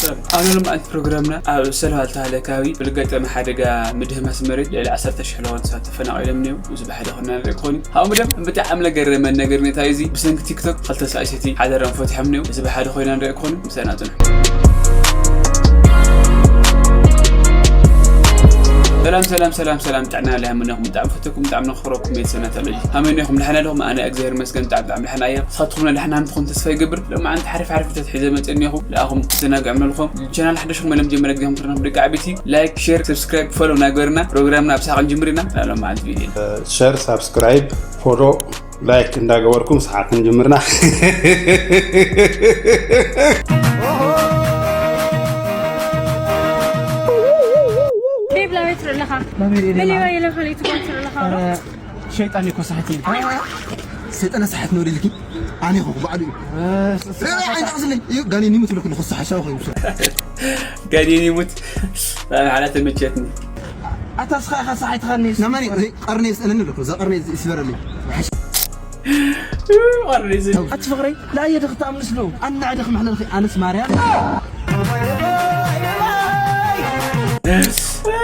ኣብ ሎማዓንቲ ፕሮግራምና ኣብ ሰልዋ ዝተባህለ ከባቢ ብዝገጠመ ሓደጋ ምድህማስ መሬት ልዕሊ ዓሰርተ ሽሕ ለዋን ሰባት ተፈናቒሎም እኒው። እዚ ብሓደ ኮና ንርኢ ክኾን እዩ። ሃው ምደም ብጣዕሚ ለገረመን ነገር ነታ እዚ ብሰንኪ ቲክቶክ ክልተ ሰብኣይ ሰይቲ ሓደረም ፈቲሖም እኒው። እዚ ብሓደ ኮይና ንርኢ ክኾን እዩ። ምሳና ጽንሑ። ሰላም ሰላም ሰላም ሰላም፣ ጥዕና ለሃምነኹም ብጣዕሚ ፈተኩም ብጣዕሚ ነኽብረኩም ቤተሰብና ተለዩ ሃመኒኹም ደሓና ዲኹም? ኣነ እግዚኣብሔር ይመስገን ብጣዕሚ ብጣዕሚ ደሓና እየ። ንስኻትኩም ደሓና ምትኹም ተስፋ ይገብር። ሎማዓንቲ ሓሪፍ ሓሪፍ ፍተት ሒዘ መፅእ እኒኹ። ንኣኹም ክዘናግዕ መልኹም ቻናል ሓደሽኩም መለም ጀመረ ግዜኹም ትረኽቡ ደቂ ዓበይቲ ላይክ ሼር ሰብስክራይብ ፎሎ እናገበርና ፕሮግራምና ኣብ ሰሓቕ ንጅምር ኢና። ሎማዓንቲ ቪድዮ ሸር ሳብስክራይብ ፎሎ ላይክ እንዳገበርኩም ሰሓቕ ክንጅምርና። ቤብ ላበይ ትርኢ ኣለኻ? መሊዋ ኢለ ካልእ ትጓ ትርኢ ኣለኻ? ሸይጣን እኮ ሳሕቲ ሰይጣን ሳሕት ነው ልልኪ ኣነ እኮ ባዕሉ እዩ። እ፣ እ፣ ኣይትሕዝለይ እዩ ጋኔን ይሙት ልኩ ንክሱ ሓሻው ኮይኑ ጋኔን ይሙት። ሓላ ተመቸትኒ። ኣታ ስኻ ኢኻ ሳሕትኻኒ። ናማኒ ቀርነ ይስእለኒ ልኩ እዛ ቀርነ ይስበረኒ። ቀርኒ እዚ ኣቲ ፍቕረይ ላየ ድኽ ተኣምንስ ዶ ኣናዕደ ክምሕለልኺ ኣነስ ማርያም።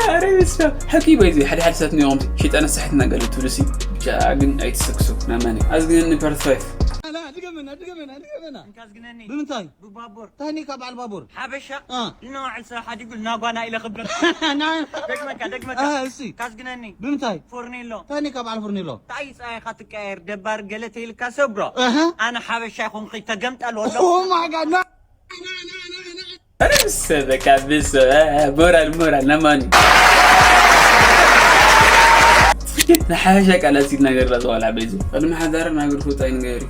ኧረ ይስከ። ሕቂ በይዚ ሓደ ሓደ ሰባት እኒኦም ሸይጣን ሳሕት እናገለ ትብልሲ። ብቻ ግን ኣይትሰክሱ ናማኒ ኣዝግነኒ ፓርት ፋይቭ። ድገመና ድገመና ድገመና። ካዝግነኒ ብምንታይ ብባቦር ታኒካ በዓል ባቡር ሓበሻ አ። ልናዋዕል ሰብ ሓዲጉ ልናጓና ኢለ ክብል። ደግመካ ደግመካ አ፣ እሺ ካዝግነኒ ብምንታይ ፎርኔሎ ታኒካ በዓል ፎርኔሎ ጣይ ፀይኻ ትቀየር ደባር ገለ ተይልካ ሰብሮ ኣሃ ኣነ ሓበሻ ይኹንኺ ተገምጠል ወሎ Oh my god no ርስ በቃ ብስ ሞራል ሞራል ናማኒ ንሓበሻ ቃላት ሲድ ነገር ላ ዝዋላ በዚ ቅድሚ ሓዳር ናገር ፎጣ ይንገሪ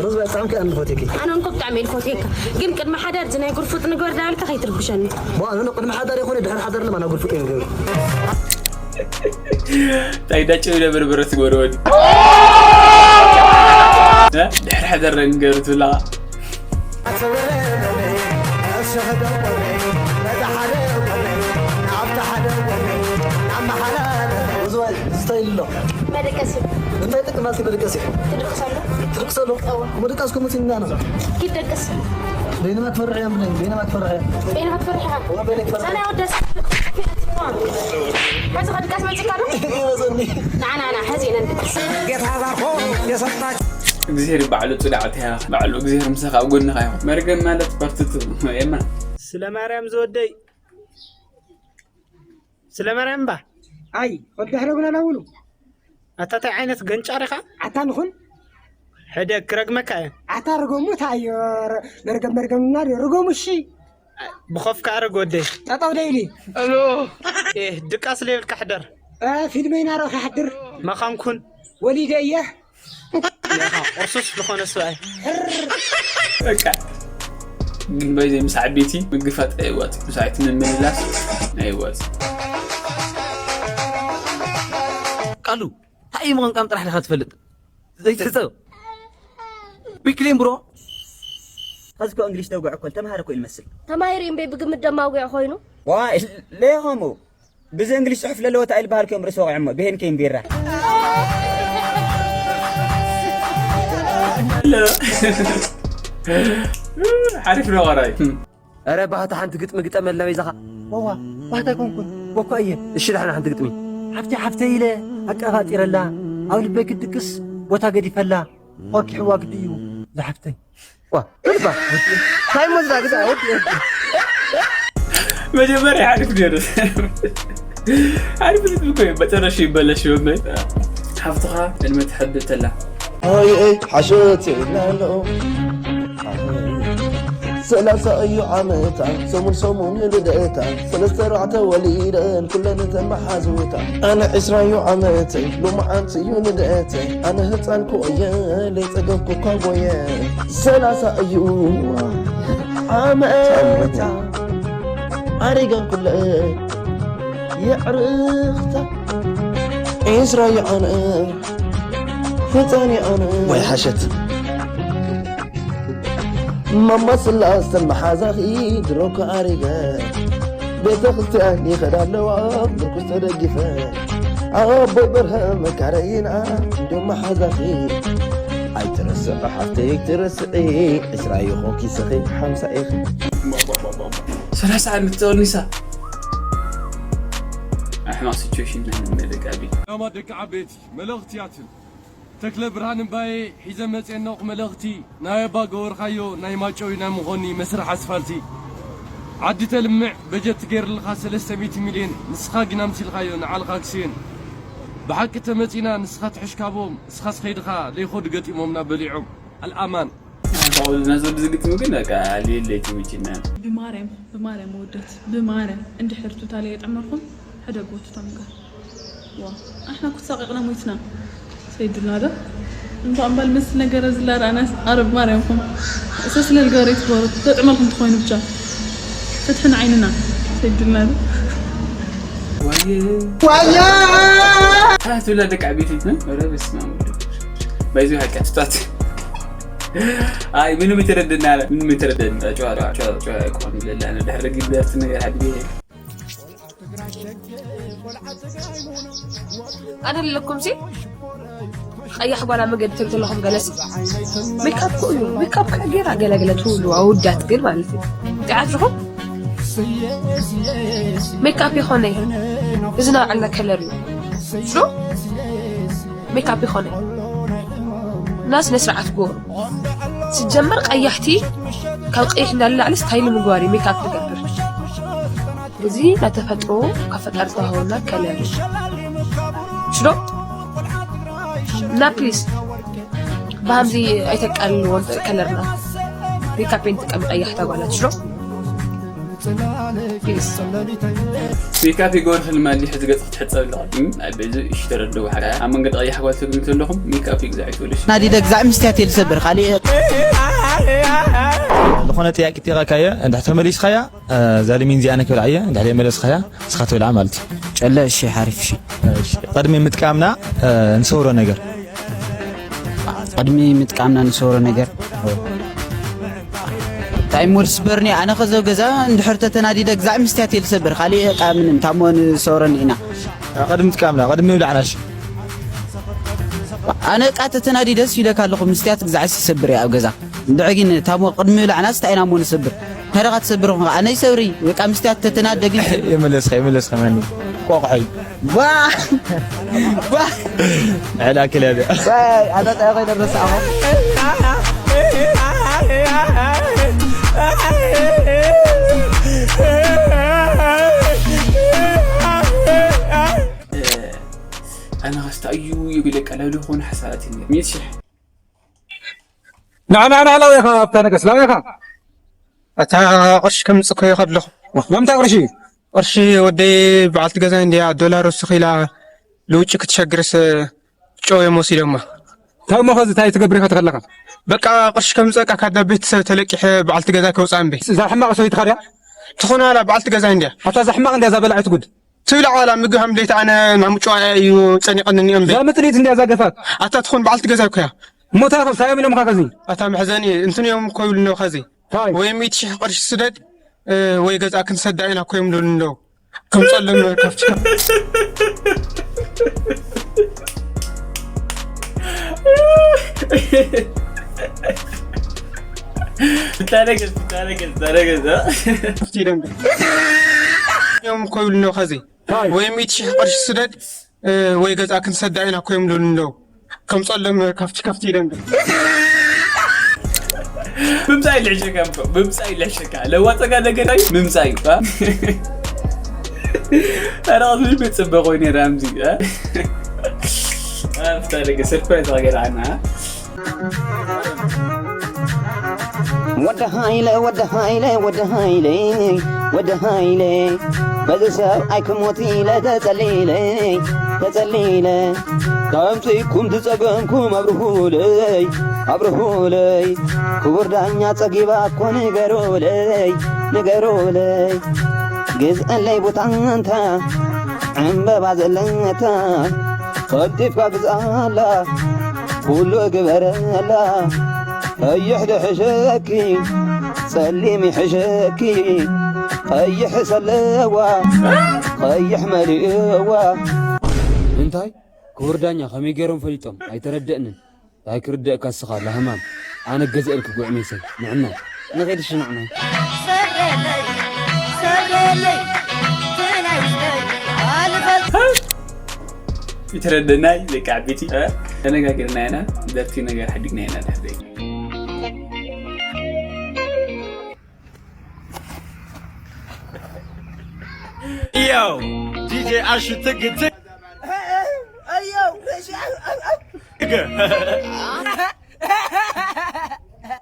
ሩዝ በጣም ከ እንፎቴኪ ኣነ እንኮ ብጣዕሚ እየ ዝፈትየካ፣ ግን ቅድሚ ሓዳር እዚ ናይ ጉርፉጥ ንግበር ዳበልካ ከይትርብሸኒ። ሞ ኣነ ቅድሚ ሓዳር ይኾነ ድሕሪ ሓዳር ለማ ናብ ጉርፉጥ እዮም ዝገብሩ ታይ ዳጭ ኢለ በርበረ ትጎረወኒ ድሕሪ ሓዳር ንገር ትብላ ስታይል ኣሎ መደቀሲ እንታይ ጥቅም ኣልክ መደቀሲ ትድቅሰሉ ትደቅሰሉ እሞ ድቃስ ከምኡ ሲና ነው ኪደቅስ በይነማ ትፈርሕ እያ ምን በይነማ ትፈርሕ እያ በይና ክትፈርሕ ኢኻ ወበለ ትፈርሕ ሳና ወደስ ሕዚ ከድቃስ መፅካ ዶ ይበሰኒ ንዓና ና ሕዚ ኢና ንድቅስ እግዚኣብሔር ባዕሉ ጽላዕት ያኽ ባዕሉ እግዚኣብሔር ምሳኻ ኣብ ጎንኻ ይኹን መርገም ማለት በርትቱ የማ ስለ ማርያም ዝወደይ ስለ ማርያም እባ ኣይ ወዲ ሕረጉና ናውሉ ኣታ እንታይ ዓይነት ገንጫር ኢኻ ኣታ ንኹን ሕደ ክረግመካ እየ ኣታ ርገሙ ታዮ መርገም መርገምና ድዮ ርገሙ እሺ ብኸፍካ ኣረግ ወደይ ጠጠው ደይሊ ድቃስ ለይብልካ ሕደር ፊልመይ ናረው ክሓድር መኻንኩን ወሊደ እየ ኢኻ ቁርሱስ ዝኾነ ሰብኣይ በቃ ግን በይዘ ምስ ዓበይቲ ምግፋጥ ኣይዋፅ ምስ ዓይቲ ምምልላስ ኣይዋፅ ቃሉ እንታይ እዩ ምቕምቃም ጥራሕ ዲኻ ትፈልጥ ዘይትሕፀብ ዊክሊን ብሮ ኸዚ እኮ እንግሊሽ ተውግዕ እኮ ተምሃረ እኮ ይመስል ተማሂሩ እምበይ ብግምት ደማጉዕ ኮይኑ ዋይ ለይኸምኡ ብዚ እንግሊሽ ፅሑፍ ለለወ እንታይ ልበሃል ከም ርእሲ ወቂዖሞ ብሄን ከይን ቢራ ሓሪፍ ነው ቐራይ ኧረ ባህታ ሓንቲ ግጥሚ ግጠመልና በይዛኻ ወዋ ባህታ ኣይኮንኩን ወኳ እየ እሺ ዳሕና ሓንቲ ግጥሚ ሓፍቲ ሓፍተ ኢለ ኣቀባጢረላ ኣብ ልበይ ክትድቅስ ቦታ ገዲፈላ ቆርኪሕዋ ግዲ እዩ ዝሓፍተይ ዋ ብልባ እንታይ ሞ ዝዳ ግዛ ወዲ መጀመርያ ሓሪፍ ነይሩ ሓሪፍ ልቢ እኮ እዩ መጨረሻ ይበለሽ ይሆን ሓፍትኻ ዕድመ ትሕብል ተላ ኣይእይ ሓሸት ኢላሎ ሰላሳ እዩ ዓመታ ሰሙን ሰሙን ልደታ ሰለስተ ኣርባዕተ ወሊደን ኩለን ተመሓዝውታ ኣነ ዕስራ እዩ ዓመተይ ሎማዓንቲ እዩ ልደተይ ኣነ ህፃን ክቆየ ለይፀገብኩ እኳ ጎየ ሰላሳ እዩ ዓመታ ኣሪገን ኩለ የዕርኽታ ዒስራ እዩ ኣነ ህፃን እዩ ኣነ ወይ ሓሸት ማማ ስላስ ተመሓዛኺ ድሮኮ ኣሪገ ቤተ ክርስቲያን ይኸዳ ኣለዋ ምርኩስ ተደጊፈ ኣቦይ በርሀ መካረይና እንዶ መሓዛኺ ኣይትረስዕ ሓፍተይ ኣይትረስዒ ዕስራ ይኹን ኪስኺ ሓምሳ ኢኺ። ሰላሳ ዓመት ተወኒሳ ኣሕማቕ ሲቹዌሽን ናይ መደጋቢ ሰላማት ደቂ ዓበይቲ፣ መልእኽትያትን ተክለ ብርሃን እምባዬ ሒዘ መፅኤ ኣለኹ መልእኽቲ ናይ ኣባ ገበርካዮ ናይ ማጨዊ ናይ መኾኒ መስርሕ ኣስፋልቲ ዓዲ ተልምዕ በጀት ትገይርልኻ ሰለስተ ሚእቲ ሚልዮን ንስኻ ግን ኣምሲልካዮ ንዓልኻ ኣክስዮን ብሓቂ ተመፂና ንስኻ ትሕሽካቦም እስኻስ ከይድኻ ለይኾዱ ገጢሞምና በሊዖም ኣልኣማን ናዞ ዝግጥም ግን በቃ ሌለ ይትምችና ብማርያም ብማርያም መወደት ብማርያም እንድሕር ቱታለ የጠመርኩም ሕደግዎ ቱታ ምጋር ዋ ኣሕና ኩሳቂቅና ሞይትና ሰይድና ዶ እንኳን ባል መስል ነገር ዝላር ኣናስ ኣረብ ማርያምኩም እሰ ስለ ልገበረ ይትግበሩ ተጥመልኩም ትኾይኑ ብቻ ፍትሕን ዓይንና ሰይድና ዶ ትብላ ደቂ ዓበይቲ ረ በስመ ኣብ ወወልድ ባይዚ ሓቂ ትታት ኣይ ምንም ይተረደና ምንም ይተረደና ጨዋ ጨዋ ጨዋ ቆም ለላ ንድሕር ግብርቲ ነገር ሓድገ ኣደለኩም ሲ ቀያሕ ጓላ መገዲ ትብል ዘለኹም ገለሲ ሜካፕ ክኡ እዩ ሜካፕ ከጌራ ገለገለ ትውሉ ኣውዳት ግን ማለት እዩ ጢዓት ዝኹም ሜካፕ ይኾነ እዚ ናይ ባዕልና ከለር እዩ ሽዶ ሜካፕ ይኾነ እና ስነ ስርዓት ጎ ስጀመር ቀያሕቲ ካብ ቀይሕ እንዳለ ላዕሊ ስታይል ምግባር እዩ ሜካፕ ትገብር እዚ ናይ ተፈጥሮ ካብ ፈጣሪ ዝተዋህበና ከለር እዩ ሽዶ እና ፕሊዝ ብሃምዚ ኣይተቃልልዎ ከለርና ሜካፕ ንጥቀም ቀያሕታ ጓላት ሽዶ ሜካፕ ይገብር ክልማሊ ሕዚ ገጽ ክትሕጸብ ኣለኻ በዚ እሺ ተረድኡ ሓደ ኣብ መንገዲ ቀያሕ ጓል ትግምቱ ኣለኹም ሜካፕ ይግዛዕ ይትብልሽ ናዲ ደግዛዕ ምስትያት የልሰብር ካሊእ ዝኾነ ጥያቄ ቲቐካየ እንድሕር ተመሊስኻያ ዛሊሚን ዚኣነ ክብልዓ እየ እንድሕር የመለስኻያ ንስኻ ትብልዓ ማለት እዩ ጨለ እሺ ሓሪፍ እሺ ቅድሚ ምጥቃምና ንሰውሮ ነገር ቅድሚ ምጥቃምና ንሰውሮ ነገር እንታይ እሞ ዝስበርኒ ኣነ ከዘብ ገዛ እንድሕር ተተናዲደ ግዛዕ ምስትያት እየ ዝሰብር ካሊእ ቃ ምንም ታሞ ንሰውረኒ ኢና ቅድሚ ምጥቃምና ቅድሚ ምብላዕናሽ ኣነ ቃ ተተናዲደስ ኢለካ ኣለኹ ምስትያት ግዛዕስ ይሰብር እየ ኣብ ገዛ እንድዒ ግን ታሞ ቅድሚ ምብላዕናስ እንታይ ኢና እሞ ንሰብር እንታይ ደኻ ትሰብር ኹንካ ኣነ ይሰብሪ በቃ ምስትያት ተተናደ ግን የመለስካ የመለስካ ማኒ ቆቕሐይ ባ ባ ዕላ ክለብ ኣጣጣ ኾይነ ረሳዕኹ ኣነ ኸስታ እዩ ይብለ ቀለሉ ኾነ ሓሳባት ሚት ሽሕ ንዓ ንዓ ንዓ ላው ኢኻ ኣብታ ነገስ ላው ኢኻ ኣታ ቅርሺ ከምጽእ እኮ ኢኻ ኣለኹ ሎምታ ቅርሺ ቅርሺ ወደይ በዓልቲ ገዛይ እንድያ ዶላር ወሲኺ ኢላ ልውጭ ክትሸግርስ ጨው እዮም ወሲዶማ እንታይ እሞ ኸዚ እንታይ ትገብር ኢኻ ተኸለኻ በቃ ቅርሺ ከምጸቃ ካዳ ቤተሰብ ተለቂሐ በዓልቲ ገዛይ ከውፅኣ እምበይ እዛ ሕማቕ ሰበይትኻ ድያ ትኾና ኣላ በዓልቲ ገዛይ እንድያ ኣታ እዛ ሕማቕ እንድያ እዛ በላዒት ጉድ ትብላዕ ዋላ ምግቢ ሃምደይቲ ኣነ ናምጭዋ እዩ ጸኒቐኒ እኒኦም ዘይ ዛምጥሊት እንድያ ዛገፋት ኣታ ትኾን በዓልቲ ገዛ እኮ እያ እሞ እንታይ ኢኹም ሳዮም ኢሎምኻ ከዚ ኣታ መሕዘኒ እንትን እዮም እኮ ይብሉ እነው ኸዚ እንታይ ወይ ሚእቲ ሽሕ ቅርሺ ስደድ እ፣ ወይ ገዛ ክንሰዳ ኢና እኮ እዮም ዝብሉ እነው ከምፀሎም ካብቲ ታረገዝ ታረገዝ ታረገዝ እዮም እኮ ይብሉ ነው ከዚ ወይ ሚእቲ ሽሕ ቅርሺ ስደድ ወይ ገዛ ክንሰዳ ኢና እኮ ይብሉ ነው ከምፀሎም ከፍቲ ከፍቲ ይደንግ ምምፃእ ይልሕሸካ ምምፃእ ይልሕሸካ ለዋፀጋ ነገር ምምፃእ እዩ ኣረ ዝብል ቤት ፅበ ኮይኑ ራምዚ ኣፍታ ደገ ሰርፕራይዝ ገርዓና ወዲ ሃይለ ወዲ ሃይለ ወዲ ሃይለ ወዲ ሃይለ በዚ ሰብ ኣይክሞት ኢለ ተጸሊለ ተጸሊለ ከምጽኩም ዝጸገምኩም ኣብርሁለይ ኣብርሁለይ ክቡር ዳኛ ጸጊባ እኮ ንገሩለይ ንገሩለይ ግዝአለይ ቦታ እንታ ዕምበባ ዘለታ ቀልጢፍካ ግዝኣላ ኩሉ ግበረላ ቀይሕ ድሕሸኪ ጸሊም ይሕሸኪ ቀይሕ ሰለዋ ቀይሕ መሊእዋ እንታይ? ክቡር ዳኛ፣ ከመይ ገይሮም ፈሊጦም? ኣይተረደእንን። እንታይ ክርደእካ እስኻ፣ ላህማም። ኣነ ገዝኤልክ ጉዕ ሜሰይ። ንዕና። ንኸይድ ሽንዕና። ሰደለይ፣ ሰደለይ፣ ትናይ ውሽጠይ ኣልፈል። ይተረደናይ ደቂ ዓበይቲ፣ እ? ተነጋገርና ኢና፣ ደርፊ ነገር ሓዲግና ኢና ድሕሪ። Yo, D J ኣሹ ትግትግ።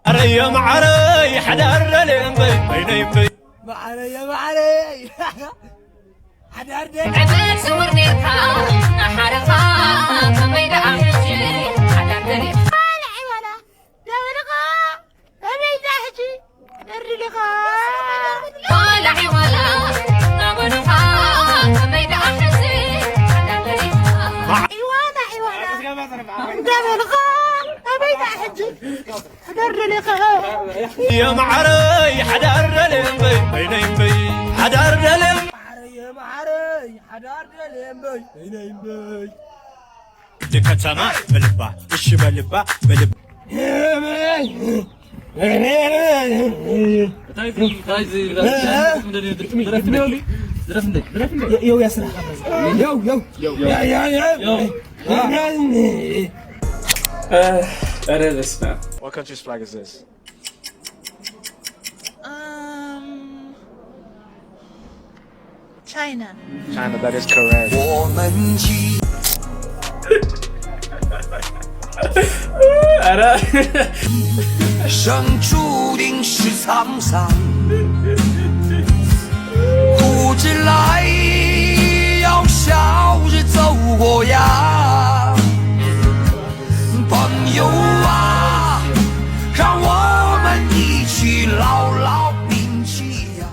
ኣረ የማዓረይ ሓዳር ደልየ እምበይ በይነይ እምበይ። ማዓረይ የማዓረይ ሓዳር ደልየ። ዕድል ስውር ኔርካ፣ ሓረኻ ከመይ ደኣ ሕጂ ሓዳር ደልየ። ደበልኻ ከመይ ደኣ ሕጂ ደርድልኻ። ዋላ ዒዋላ ናበልኻ ከመይ ደኣ ሕጂ ደርድልኻ። ዒዋላ ዒዋላ ደበልኻ ከመይ ደኣ ሕጂ ደርድልኻ። የማዓረይ ሓዳር ደልየ እምበይ በይነይ እምበይ ሓዳር ደልየ። የማዓረይ ሓዳር ደልየ እምበይ በይነይ እምበይ። ድከተማ በልባ እሺ በልባ በልባ። ኧረ በስመ አብ። What country's flag is this? Um, China. China, that is correct. 我们一 ኧረ 生注定是沧桑，苦之来要笑着走过呀，朋友啊，让我们一起牢牢铭记呀。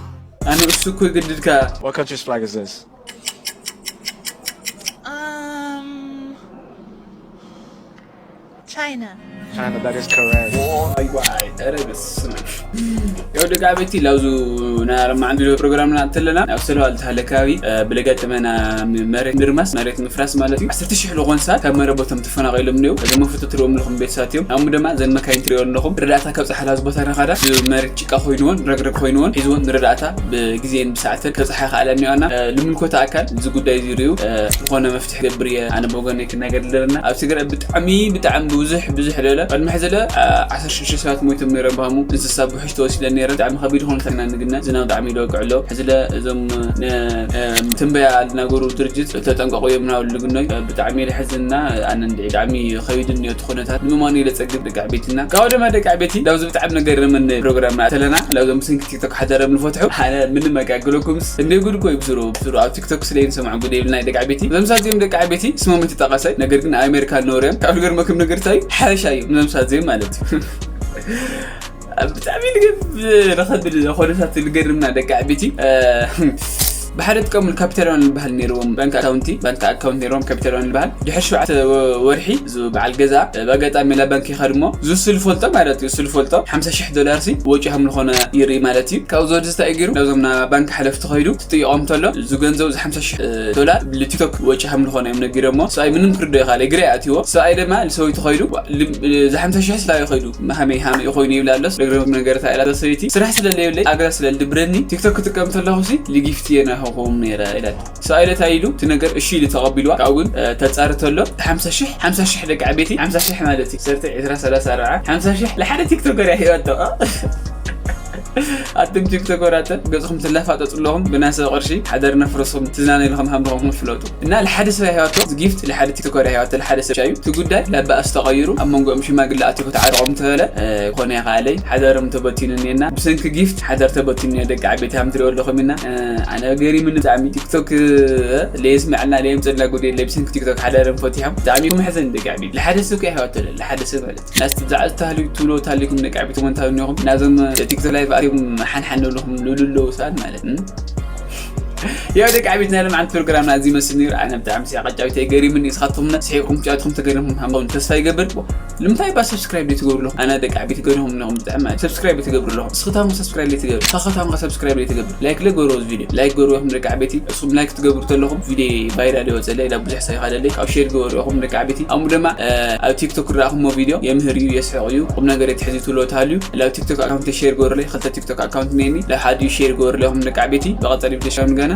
ኣነ እሱ እኮ ይግድድካ። What country's flag is this? Um, China. China, that is correct. ዋይ ዋይ፣ ኧረ በስመ አብ። ያው ደቂ ዓበይቲ ላብዙ ናይ ኣርማዕን ቪድዮ ፕሮግራምና እንተለና ኣብ ሰለዋ ዝተሃለ ከባቢ፣ እ፣ ብለጋጠመና ም-፣ መሬት ምርማስ፣ መሬት ምፍራስ ማለት እዩ። ዓሰርተ ሽሕ ዝኾን ሰባት ካብ መረበቶም ተፈናቒሎም እኒው። እዞም መፍቶ ትሪኦም ኣለኹም ቤተሰባት እዮም። ኣሙ ድማ ዘን መካይን ትሪኦ ኣለኹም። ርዳእታ ካብ ጸሓላ ዝቦታ ናኻዳ፣ እዚ መሬት ጭቃ ኮይንዎን፣ ረግረግ ኮይንዎን፣ ሒዝዎን ንርዳእታ ብግዜን ብሰዓትን ከብጽሓ ይኽኣላ እኒዋና። እ፣ ልምልኮተ ኣካል እዚ ጉዳይ እዚ ሪኡ፣ እ፣ ዝኾነ መፍትሒ ገብር እየ ኣነ ብወገነይ ክናገር ዘለና። ኣብ ትግራይ ብጣዕሚ፣ ብጣዕሚ ብዙሕ፣ ብዙሕ ለለ። ቅድሚ ሕዚ ለ፣ እ፣ ዓሰርተ ሽዱሽተ ሰባት ሞይቶም ነይሮም ብሃሙ። እንስሳ ብውሕጅ ተወሲደን ነይረን። ብጣዕሚ ከቢድ ዝኾነ ተና ንግነ። ዝናብ ብጣዕሚ ይደቅዕ ኣሎ። ሕዚ ለ እዞም ን-፣ እ፣ ትንበያ ልናገሩ ድርጅት ተጠንቀቑ እዮም እናበሉ ልግኖይ። እ፣ ብጣዕሚ የሕዝንና። ኣነ እንድዒ ብጣዕሚ ከቢድ እኒኦ እቲ ኩነታት። ንምማኑ ኢለ ጸግብ ደቂ ዓበይትና። ካብኡ ድማ ደቂ ዓበይቲ፣ ላብዚ ብጣዕሚ ነገር ምን ፕሮግራም ተለና፣ ላብዞም ብሰንኪ ቲክቶክ ሓዳሮም ዝፈትሑ፣ ኣነ ምንም ኣጋግለኩምስ። እንደ ጉድ እኮ እዩ ብስሩ፣ ብስሩ ኣብ ቲክቶክ ስለ ይንሰማዕ ጉድ የብልና ደቂ ዓበይቲ። እዞም ሳት እዚኦም ደቂ ዓበይቲ፣ ስሞም ኣይተጠቐሰ፣ ነገር ግን ኣብ ኣሜሪካ ዝነበሩ እዮም። ካብ ዝገርመኩም ነገር እንታይ? ሓበሻ እዮም፣ እዞም ሳት እዚኦም ማለት እዩ። ብጣዕሚ ልገብ ረኸብል ዝኾነታት ልገርምና ደቂ ዓበይቲ። እ፣ ብሓደ ጥቀሙሉ ካፒታል ዋን ዝበሃል ነይርዎም ባንክ ኣካውንቲ፣ ባንክ ኣካውንት ነይርዎም ካፒታል ዋን ዝበሃል። ድሕሪ ሸውዓተ ወ-፣ ወርሒ፣ እዚ በዓል ገዛ፣ እ፣ ብኣጋጣሚ ላ ባንክ ይኸድ እሞ፣ ዝሱ ዝፈልጦ ማለት እዩ፣ ዝሱ ዝፈልጦ ሓምሳ ሽሕ ዶላር ሲ ወጪ ከም ዝኾነ ይርኢ ማለት እዩ። ካብኡ ዝወዲ እንታይ እዩ ገይሩ? ናብዞም ና ባንክ ሓለፍቲ ኸይዱ ትጥይቖም እንተሎ፣ እዚ ገንዘብ፣ እዚ ሓምሳ ሽሕ ዶላር ንቲክቶክ ወጪ ከም ዝኾነ እዮም ነጊሮሞ። ሰብኣይ ምንም ክርዶ ይኻለ፣ ግረ ኣትዎ። ሰብኣይ ድማ ንሰበይቱ ኸይዱ፣ ዋ-፣ ልም-፣ እዚ ሓምሳ ሽሕ ስላዩ ኸይዱ፣ ሃመይ፣ ሃመይ ኮይኑ ይብላ ኣሎስ፣ ለግረም ነገር እንታይ ኢላ ሰበይቲ፣ ስራሕ ስለ ለየብለይ፣ ኣግራ ስለ ልድብረኒ፣ ቲክቶክ ክጥቀም እንተለኹ ሲ፣ ልጊፍት እየ ናይኹም ነይረ ኢላ። ሰብኣይ ለታ ኢሉ፣ እቲ ነገር እሺ ኢሉ ተቐቢልዋ፣ ካብኡ ግን፣ እ፣ ተጻሪ ተሎ፣ ሓምሳ ሽሕ፣ ሓምሳ ሽሕ ደቂ ዓበይቲ፣ ሓምሳ ሽሕ ማለት እዩ፣ ሰርተ ዕስራ፣ ሰላሳ፣ ኣርብዓ፣ ሓምሳ ሽሕ፣ ንሓደ ቲክቶከር እያ ሂባቶ። ኣቱም ቲክቶከራት ገጽኹም ትላፋጠጡ ኣለኹም፣ ብናሰ ቅርሺ ሓዳር ነፍረስኹም ትዝናነ ኢልኹም ሃምርኹም ፍለጡ። እና ለሓደ ሰብ ኣይሃባቶ፣ እዚ ጊፍት ለሓደ ቲክቶከር ኣይሃባቶ፣ ለሓደ ሰብ ሻዩ። እቲ ጉዳይ ላባእስ ተቐይሩ፣ ኣብ መንጎኦም ሽማግለ ኣትዩ ተዓረቖም ተበለ፣ እ፣ ኮነ ይኸኣለይ፣ ሓዳሮም ተበቲኑ እኒኤና። ብሰንኪ ጊፍት ሓዳር ተበቲኑ እኒኦ፣ ደቂ ዓበይቲ ሃም ትሪኦ ኣለኹም ኢና። እ፣ ኣነ ገሪምኒ ብጣዕሚ። ቲክቶክ፣ እ፣ ለየስምዐልና፣ ለየምጽእልና ጉድ የለ፣ ብሰንኪ ቲክቶክ ሓዳሮም ፈቲሖም። ብጣዕሚ መሕዘኒ ደቂ ዓበይቲ። ለሓደ ሰብ ከ ኣይሃባቶ፣ ለሓደ ሰብ ማለት ናስቲ ብዛዕባ ዝተሃልዩ ትብሎ ታሊኩም ደቂ ዓበይቲ ኮመንት ሃብኒ ኢኹም። ናዞም ቲክቶክ ላይቭ ኣትዮም ሓንሓን ንብልኹም ልብሉ ኣለዉ ሰባት ማለት፣ እም? ያው ደቂ ዓቢት ናይ ለምዓንቲ ፕሮግራምና እዚ መስል ነይሩ። ኣነ ብጣዕሚ ሲያ ቀጫቢት ገሪምኒ። ንስኻትኩም ስሒቕኩም ጫትኩም ተገሪምኩም ሃምኹም ተስፋ ይገብር። ልምታይ ባ ሰብስክራይብ ዘይትገብሩ ኣለኹም? ኣነ ደቂ ዓቢት ገሪኹም ኣለኹም ብጣዕሚ። ሰብስክራይብ ዘይትገብሩ ኣለኹም? እስኽታም ሰብስክራይብ ዘይትገብሩ? ተኸታም ሰብስክራይብ ዘይትገብሩ? ላይክ ለገሩ እዚ ቪድዮ። ላይክ ገሩ ኢኹም ደቂ ዓበይቲ። እስኹም ላይክ ትገብሩ ተለኹም ቪድዮ ቫይራል ይወፅእ ለይ ብዙሕ ሰብ ይኻደለይ። ካብ ሼር ገበሩ ኢኹም ደቂ ዓበይቲ። ኣሙ ድማ ኣብ ቲክቶክ ራእኹሞ ቪድዮ የምህር እዩ፣ የስሕቕ እዩ፣ ቁም ነገር የትሕዝ እዩ ትብሎ ተሃልዩ። ላብ ቲክቶክ ኣካውንት ሼር ገበሩለይ። ክልተ ቲክቶክ ኣካውንት ነኒ። ላብ ሓደ ዩ ሼር ገበሩለይ ኢኹም ደቂ ዓበይቲ። ብቐፃሊ ቪድዮ ሻውን ገና